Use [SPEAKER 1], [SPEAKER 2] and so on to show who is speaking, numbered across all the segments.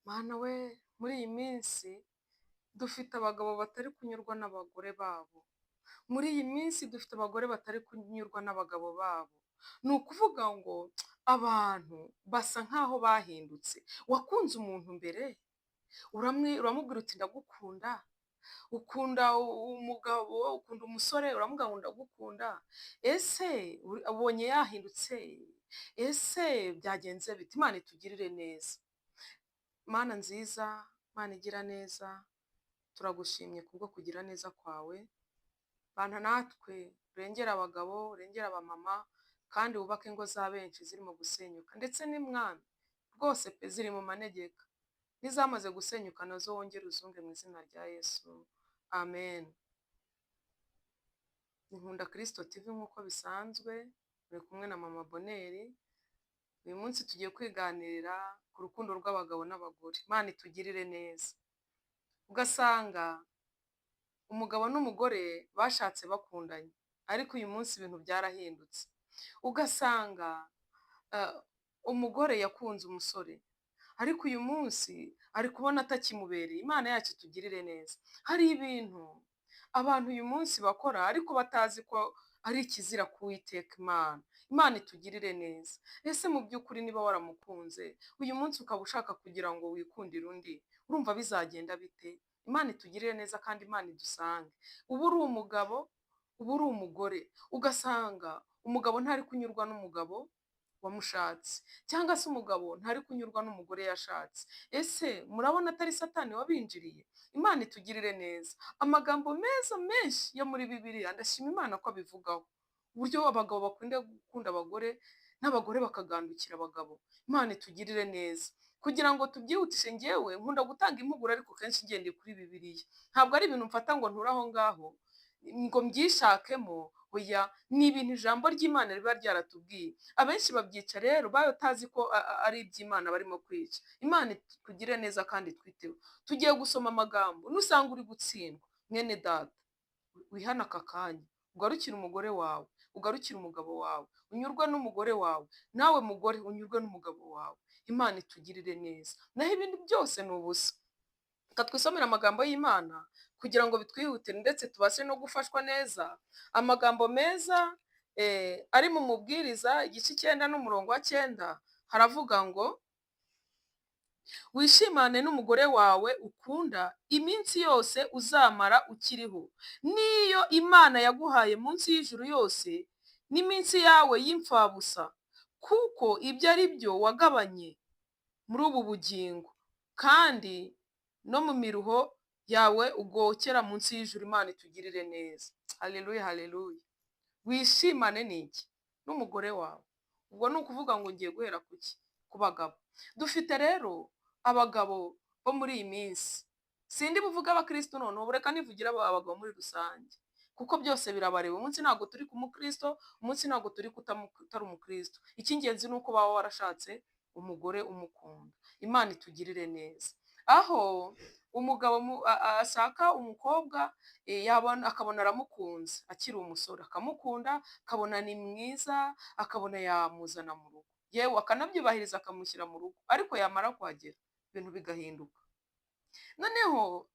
[SPEAKER 1] Mana we, muri iyi minsi dufite abagabo batari kunyurwa n'abagore babo. Muri iyi minsi dufite abagore batari kunyurwa n'abagabo babo. Ni ukuvuga ngo abantu basa nk'aho bahindutse. Wakunze umuntu mbere, uramubwira uti ndagukunda, ukunda umugabo, ukunda umusore, uramubwira ngo ndagukunda, ese ubonye yahindutse? Ese byagenze bite? Imana itugirire neza. Mana nziza, Mana igira neza, turagushimye kubwo kugira neza kwawe. Bana natwe, urengere abagabo, urengere abamama, kandi wubake ingo za benshi zirimo gusenyuka, ndetse n'umwami rwose pe, ziri mu manegeka, n'izamaze gusenyuka nazo wongere uzunge mu izina rya Yesu, amen. Ni Nkunda Kristo TV nk'uko bisanzwe, uri kumwe na Mama Bonheur. Uyu munsi tugiye kwiganirira ku rukundo rw'abagabo n'abagore. Imana itugirire neza. Ugasanga umugabo n'umugore bashatse bakundanye, ariko uyu munsi ibintu byarahindutse. Ugasanga umugore yakunze umusore, ariko uyu munsi ari kubona atakimubereye. Imana yacu itugirire neza. Hari ibintu abantu uyu munsi bakora ariko batazi ko ari ikizira ku Uwiteka Imana. Imana itugirire neza. Ese mu by'ukuri niba waramukunze, uyu munsi ukaba ushaka kugira ngo wikundire undi, urumva bizagenda bite? Imana itugirire neza kandi Imana idusange. Uba uri umugabo, uba uri umugore, ugasanga umugabo ntari kunyurwa n'umugabo wamushatse, cyangwa se umugabo ntari kunyurwa n'umugore yashatse. Ese murabona atari Satani wabinjiriye? Imana itugirire neza. Amagambo meza menshi yo muri Bibiliya, ndashima Imana ko abivugaho, uburyo abagabo bakunda gukunda abagore n'abagore bakagandukira abagabo. Imana itugirire neza. Kugira ngo tubyihutishe, ngewe nkunda gutanga impuguro, ariko kenshi ngendeye kuri Bibiliya. Ntabwo ari ibintu mfata ngo nture aho ngaho ngo mbyishakemo, oya, ni ibintu ijambo ry'Imana riba ryaratubwiye. Abenshi babyica rero batazi ko ari iby'Imana barimo kwica. Imana itugirire neza kandi twiteho. Tugiye gusoma amagambo. Nusanga uri gutsindwa, mwene data, wihane aka kanya, ugarukire umugore wawe, ugarukire umugabo wawe, unyurwe n'umugore wawe, nawe mugore unyurwe n'umugabo wawe. Imana itugirire neza, naho ibindi byose ni ubusa. Reka twisomere amagambo y'Imana kugira ngo bitwihutire ndetse tubashe no gufashwa neza. Amagambo meza ari mu Mubwiriza igice 9 n'umurongo wa 9, haravuga ngo: "Wishimane n'umugore wawe ukunda iminsi yose uzamara ukiriho, n'iyo Imana yaguhaye munsi y'ijuru yose, n'iminsi yawe y'imfabusa, kuko ibyo ari byo wagabanye muri ubu bugingo, kandi no mu miruho yawe ugokera munsi y'ijuru." Imana itugirire neza. Haleluya, haleluya. Wishimane n'iki? N'umugore wawe. Ubwo ni ukuvuga ngo ngiye guhera ku ki? Ku bagabo. Dufite rero abagabo bo muri iyi minsi, sindi buvuge abakristo noneho, reka nivugira abagabo muri rusange, kuko byose birabareba. Umunsi ntabwo turi ku mukristo, umunsi ntabwo turi kutari umukristo. Icy'ingenzi ni uko waba warashatse umugore umukunda. Imana itugirire neza. Aho umugabo ashaka umukobwa, yabona akabona aramukunze akiri umusore, akamukunda, akabona ni mwiza, akabona yamuzana mu rugo, yewe akanabyubahiriza, akamushyira mu rugo, ariko yamara kuhagera ibintu bigahinduka. Noneho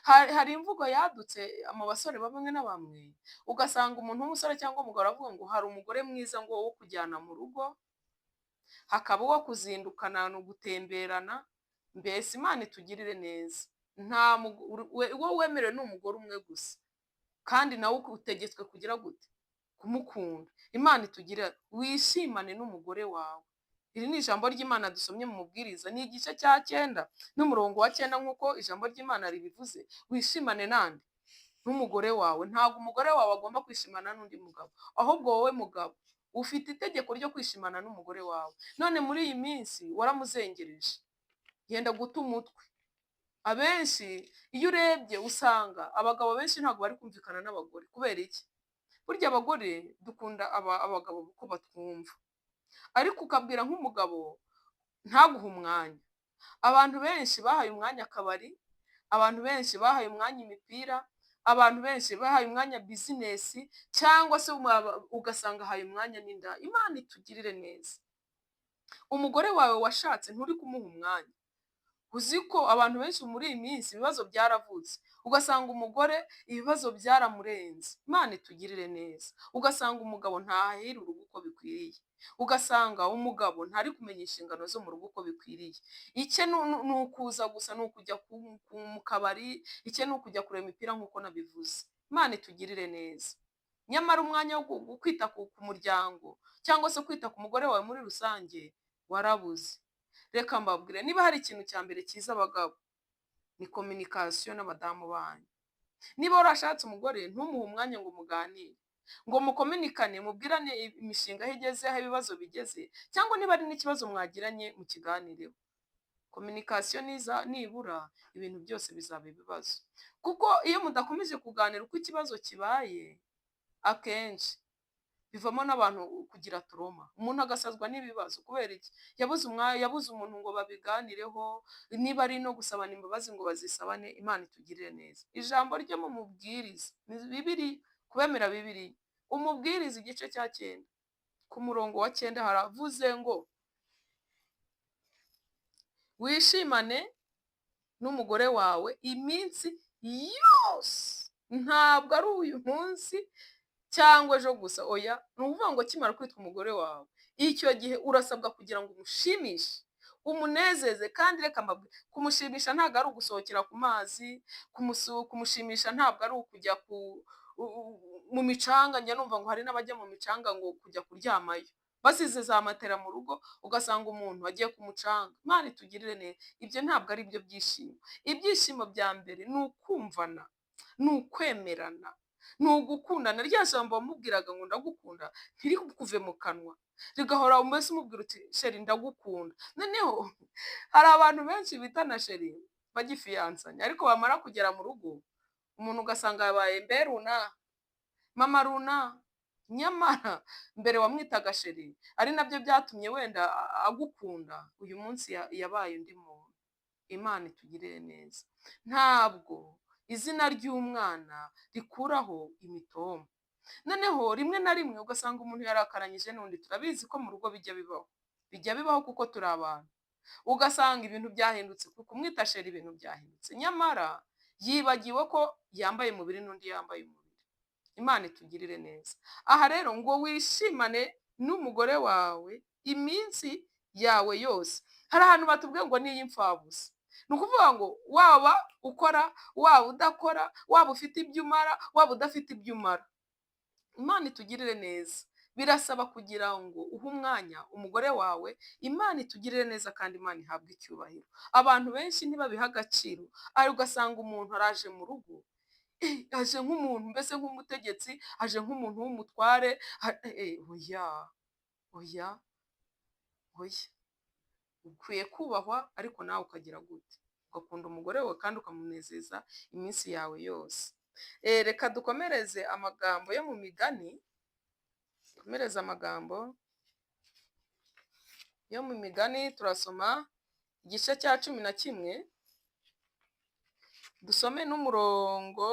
[SPEAKER 1] hari imvugo yadutse mu basore bamwe na bamwe, ugasanga umuntu w'umusore cyangwa umugabo aravuga ngo hari umugore mwiza ngo wo kujyana mu rugo, hakaba uwo kuzindukana, ni ugutemberana. Mbese Imana itugirire neza. Nta uwo wemerewe ni umugore umwe gusa, kandi nawe utegetswe kugira gute? Kumukunda. Imana itugirire. Wishimane n'umugore wawe. Iri ni ijambo ry'Imana dusomye mu Mubwiriza, ni igice cya 9 n'umurongo wa 9, nk'uko ijambo ry'Imana ribivuze. Wishimane nande? N'umugore wawe. Ntabwo umugore wawe agomba kwishimana n'undi mugabo, ahubwo wowe mugabo ufite itegeko ryo kwishimana n'umugore wawe. None muri iyi minsi waramuzengereje, yenda guta umutwe. Abenshi iyo urebye usanga abagabo benshi ntabwo bari kumvikana n'abagore. Kubera iki? Burya abagore dukunda abagabo kuko batwumva, ariko ukabwira nk'umugabo ntaguhe umwanya. Abantu benshi bahaye umwanya akabari, abantu benshi bahaye umwanya imipira, abantu benshi bahaye umwanya business, cyangwa se ugasanga ahaye umwanya n'inda. Imana itugirire neza. Umugore wawe washatse nturi kumuha umwanya. Uzi ko abantu benshi muri iyi minsi ibibazo byaravutse, ugasanga umugore ibibazo byaramurenze. Imana itugirire neza. Ugasanga umugabo ntahahira urugo uko bikwiriye, ugasanga umugabo ntari kumenya inshingano zo mu rugo uko bikwiriye. Icye ni ukuza gusa, ni ukujya mu kabari, icye ni ukujya kureba imipira nk'uko nabivuze. Imana itugirire neza. Nyamara umwanya wo kwita ku muryango cyangwa se kwita ku mugore wawe muri rusange warabuze. Reka mbabwire, niba hari ikintu cya mbere cyiza abagabo, ni communication n'abadamu banyu. Niba warashatse umugore, ntumuhe umwanya ngo muganire, ngo mukominikane, mubwirane imishinga aho igeze, aho ibibazo bigeze, cyangwa niba ari n'ikibazo mwagiranye mukiganireho. Communication niza nibura, ibintu byose bizaba ibibazo. Kuko iyo mudakomeje kuganira uko ikibazo kibaye, akenshi bivamo n'abantu kugira trauma. Umuntu agasazwa n'ibibazo. Kubera iki? Yabuze umwanya, yabuze umuntu ngo babiganireho, niba ari no gusabana imbabazi ngo bazisabane. Imana itugirire neza. Ijambo ryo mu Mubwiriza, ni Bibiliya, kubemera Bibiliya. Umubwiriza igice cya 9, ku murongo wa 9 haravuze ngo: "Wishimane n'umugore wawe iminsi yose." Ntabwo ari uyu munsi cyangwa ejo gusa, oya. Ni ukuvuga ngo akimara kwitwa umugore wawe, icyo gihe urasabwa kugira ngo umushimishe, umunezeze. Kandi reka mbabwire, kumushimisha ntabwo ari ugusohokera ku mazi, kumushimisha ntabwo ari ukujya mu micanga. Njya numva ngo hari n'abajya mu micanga ngo kujya kuryamayo, basize za matera mu rugo, ugasanga umuntu agiye ku mucanga. Imana itugirire neza. Ibyo ntabwo ari byo byishimo. Ibyishimo bya mbere ni ukumvana, ni ukwemerana, ni ugukundana. Rya jambo wamubwiraga ngo "ndagukunda" ntirikuve mu kanwa, rigahora, mbese umubwira uti: "Chéri, ndagukunda." Noneho hari abantu benshi bitana chéri bagifiyansanya, ariko bamara kugera mu rugo umuntu ugasanga yabaye mbe runa, mama runa, nyamara mbere wamwitaga chéri, ari nabyo byatumye wenda agukunda. Uyu munsi yabaye undi muntu. Imana itugirire neza. Ntabwo izina ry'umwana rikuraho imitoma. Noneho rimwe na rimwe ugasanga umuntu yarakaranyije n'undi. Turabizi ko mu rugo bijya bibaho, bijya bibaho kuko turi abantu. Ugasanga ibintu byahindutse, kumwita chéri ibintu byahindutse, nyamara yibagiwe ko yambaye umubiri n'undi yambaye umubiri. Imana itugirire neza. Aha rero ngo wishimane n'umugore wawe iminsi yawe yose. Hari ahantu batubwiye ngo ni iy'imfabusa. Ni ukuvuga ngo waba ukora, waba udakora, waba ufite ibyo umara, waba udafite ibyo umara, Imana itugirire neza. Birasaba kugira ngo uhe umwanya umugore wawe. Imana itugirire neza kandi Imana ihabwe icyubahiro. Abantu benshi ntibabiha agaciro, ugasanga umuntu araje mu rugo, aje nk'umuntu mbese nk'umutegetsi, aje nk'umuntu w'umutware. Oya, oya, oya! Ukwiye kubahwa, ariko nawe ukagira gute? Ugakunda umugore wawe kandi ukamunezeza iminsi yawe yose. Reka dukomereze amagambo yo mu Migani, dukomereze amagambo yo mu Migani. Turasoma igice cya 11, dusome n'umurongo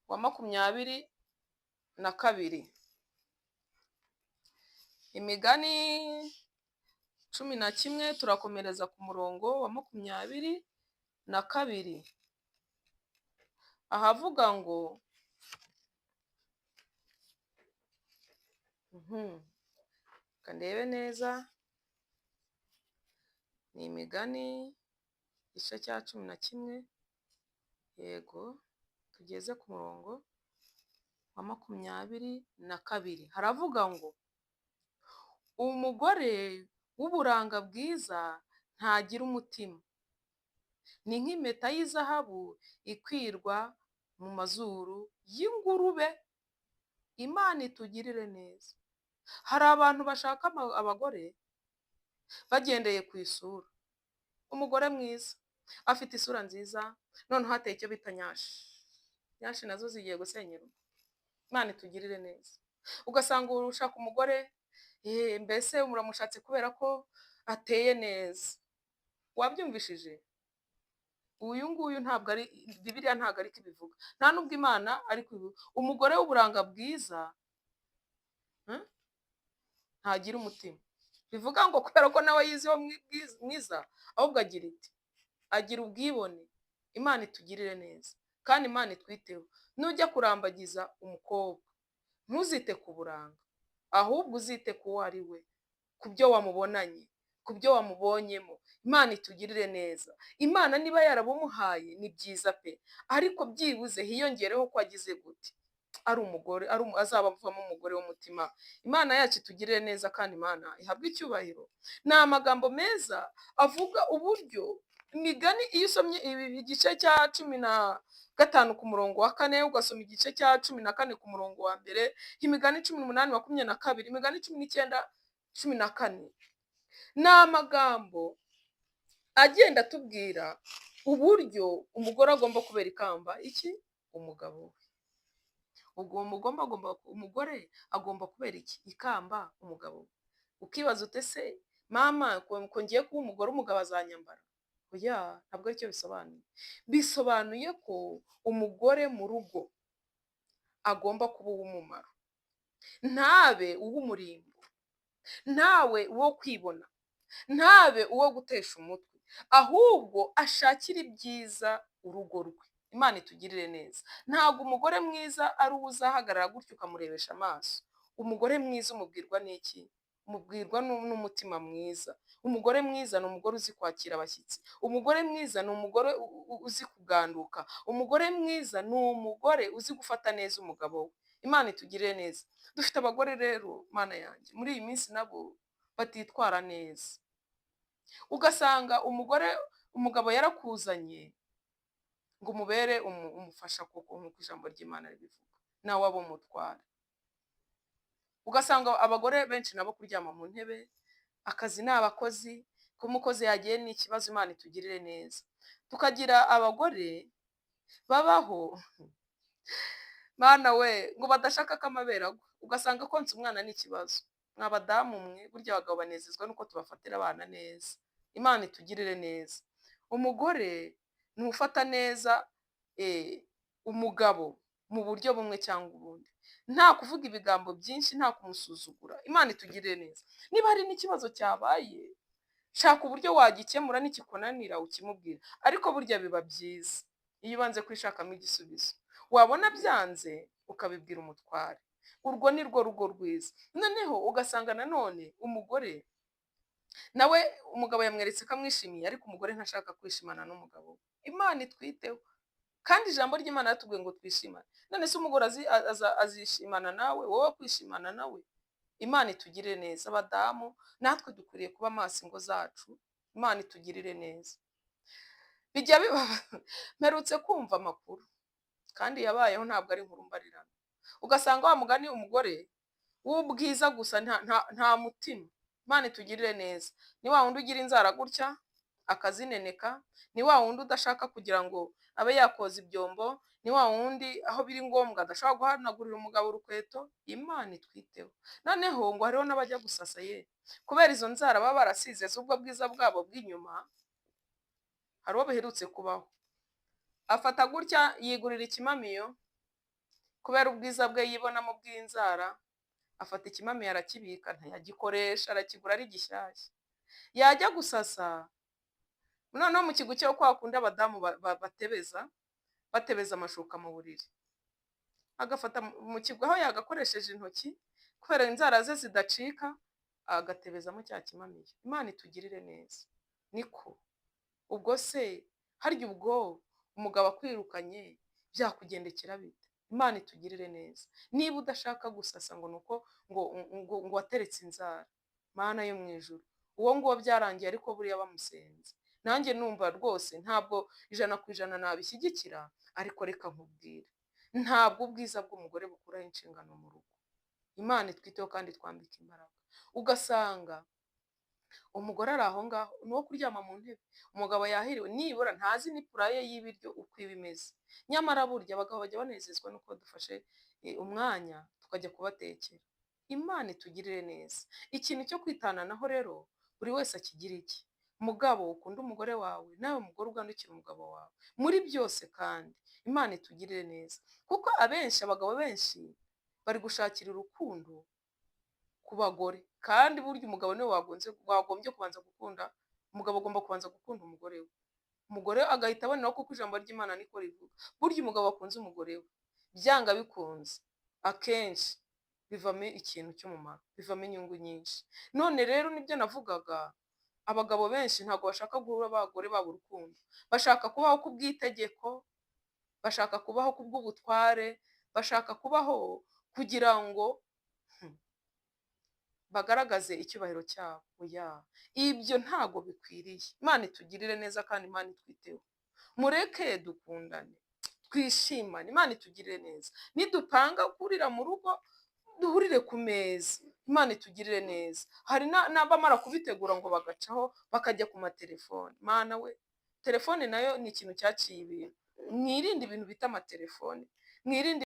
[SPEAKER 1] wa 22. Imigani 11, turakomereza ku murongo wa 22, ahavuga ngo, reka ndebe neza, ni Imigani igice cya 11, yego, tugeze ku murongo wa 22, haravuga ngo: "Umugore w'uburanga bwiza ntagira umutima, ni nk'impeta y'izahabu ikwirwa mu mazuru y'ingurube." Imana itugirire neza. Hari abantu bashaka abagore bagendeye ku isura. Umugore mwiza afite isura nziza, noneho hateye icyo bita nyashi. Nyashi nazo zigiye gusenyera urugo. Imana itugirire neza. Ugasanga ushaka umugore, mbese muramushatse kubera ko ateye neza. Wabyumvishije? Uyu nguyu ntabwo ari Bibiliya, ntabwo ariko ibivuga, nta nubwo Imana ari kubivuga. Umugore w'uburanga bwiza ntagira umutima. Bivuga ngo kubera ko nawe yiziho mwiza, ahubwo agira iti agira ubwibone. Imana itugirire neza kandi Imana itwiteho. Nujya kurambagiza umukobwa, ntuzite ku buranga, ahubwo uzite ku wo ari we, ku byo wamubonanye, ku byo wamubonyemo. Imana itugirire neza. Imana niba yarabumuhaye ni byiza pe, ariko byibuze hiyongereho ko agize gute, ari umugore azaba avamo umugore w'umutima. Imana yacu itugirire neza kandi Imana ihabwe icyubahiro. Ni amagambo meza avuga uburyo Imigani, iyo usomye igice cya 15 ku murongo wa 4, ugasoma igice cya 14 ku murongo wa 1, Imigani 18:22, Imigani 19:14, ni amagambo agenda atubwira uburyo umugore agomba kubera ikamba iki umugabo we. Ubwo umugore agomba kubera iki ikamba umugabo we. Ukibaza ute se mama, ko ngiye kuba umugore, umugabo azanyambara? Oya, ntabwo aricyo bisobanuye. Bisobanuye ko umugore mu rugo agomba kuba uw'umumaro, ntabe uw'umurimbo, ntawe uwo kwibona, ntabe uwo gutesha umutwe, ahubwo ashakire ibyiza urugo rwe. Imana itugirire neza. Ntabwo umugore mwiza ari uwo uzahagarara gutyo ukamurebesha amaso. Umugore mwiza umubwirwa n'iki? Umubwirwa n'umutima mwiza. Umugore mwiza ni umugore uzi kwakira abashyitsi. Umugore mwiza ni umugore uzi kuganduka. Umugore mwiza ni umugore uzi gufata neza umugabo we. Imana itugirire neza. Dufite abagore rero, Mana yanjye, muri iyi minsi nabo batitwara neza. Ugasanga umugore, umugabo yarakuzanye ngo umubere umufasha koko nk'uko ijambo ry'Imana ribivuga, nawe abe umutware. Ugasanga abagore benshi nabo kuryama mu ntebe, akazi ni abakozi, ko umukozi yagiye ni ikibazo. Imana itugirire neza. Tukagira abagore babaho, Mana we, ngo badashaka ko amabere agwa, ugasanga konsa umwana ni ikibazo. Mwa badamu mwe, burya abagabo banezezwa nuko tubafatira abana neza. Imana itugirire neza. Umugore ni ufata neza umugabo mu buryo bumwe cyangwa ubundi, nta kuvuga ibigambo byinshi, nta kumusuzugura. Imana itugirire neza. Niba hari n'ikibazo cyabaye, shaka uburyo wagikemura, nikikunanira ukimubwira. Ariko burya biba byiza iyo ubanze kwishakamo igisubizo, wabona byanze ukabibwira umutware. Urwo ni rwo rugo rwiza. Noneho ugasanga nanone umugore nawe, umugabo yamweretse ko amwishimiye, ariko umugore ntashaka kwishimana n'umugabo we. Imana itwiteho. Kandi ijambo ry'Imana yatubwiye ngo twishimane. None se umugore azishimana nawe, wowe kwishimana nawe? Imana itugirire neza. Abadamu natwe dukwiriye kuba maso ingo zacu. Imana itugirire neza. Bijya biba, mperutse kumva amakuru kandi yabayeho, ntabwo ari inkuru mbarirano. Ugasanga wa mugani umugore w'ubwiza gusa, nta mutima. Imana itugirire neza. Ni wa wundi ugira inzara gutya akazineneka, ni wa wundi udashaka kugira ngo abe yakoza ibyombo, ni wa wundi aho biri ngombwa adashobora guhanagurira umugabo urukweto. Imana itwiteho. Noneho ngo hariho n'abajya gusasa ye, kubera izo nzara baba barasize z'ubwo bwiza bwabo bw'inyuma. Hari uwo biherutse kubaho, afata gutya yigurira ikimamiyo kubera ubwiza bwe yibonamo bw'inzara, afata ikimamiyo arakibika, ntiyagikoresha, arakigura ari gishyashya. Yajya gusasa, noneho mu kigo cyo kwa kundi abadamu batebeza, batebeza amashuka mu buriri, agafata mu kigo aho yagakoresheje intoki, kubera inzara ze zidacika, agatebezamo cya kimamiyo. Imana itugirire neza. Niko ubwo se harya ubwo umugabo akwirukanye byakugendekera bite? Imana itugirire neza. Niba udashaka gusasa ngo nuko ngo wateretse inzara, Mana yo mu ijuru, uwo nguwo byarangiye, ariko buriya bamusenze. Nanjye numva rwose ntabwo 100% nabishyigikira, ariko reka nkubwire, ntabwo ubwiza bw'umugore bukuraho inshingano mu rugo. Imana itwiteho kandi twambike imbaraga. Ugasanga umugore ari aho ngaho ni uwo kuryama mu ntebe, umugabo yahiriwe, nibura ntazi n'ipura ye y'ibiryo uko iba imeze. Nyamara burya abagabo bajya banezezwa nuko dufashe umwanya tukajya kubatekera. Imana itugirire neza. Ikintu cyo kwitananaho rero, buri wese akigira iki. Mugabo, ukunde umugore wawe, nawe mugore ugandukire umugabo wawe muri byose, kandi Imana itugirire neza. Kuko abenshi, abagabo benshi bari gushakira urukundo ku bagore. Kandi burya umugabo niwe wagombye kubanza gukunda. Umugabo agomba kubanza gukunda umugore we, umugore agahita aboneraho, kuko ijambo ry'Imana niko rivuga. Burya umugabo wakunze umugore we, byanga bikunze akenshi bivamo ikintu cy'umumaro, bivamo inyungu nyinshi. None rero nibyo navugaga, abagabo benshi ntabwo bashaka guha abagore babo urukundo. Bashaka kubaho ku bw'itegeko, bashaka kubaho ku bw'ubutware, bashaka kubaho kugira ngo bagaragaze icyubahiro cyabo. Oya, ibyo ntabwo bikwiriye. Imana itugirire neza kandi Imana itwiteho. Mureke dukundane, twishimane, Imana itugirire neza. Nidupanga kurira mu rugo, duhurire ku meza. Imana itugirire neza. Hari n'abamara kubitegura ngo bagacaho, bakajya ku matelefone. Mana we, telefone nayo ni ikintu cyaciye ibintu. Mwirinde ibintu bita amatelefone, mwirinde.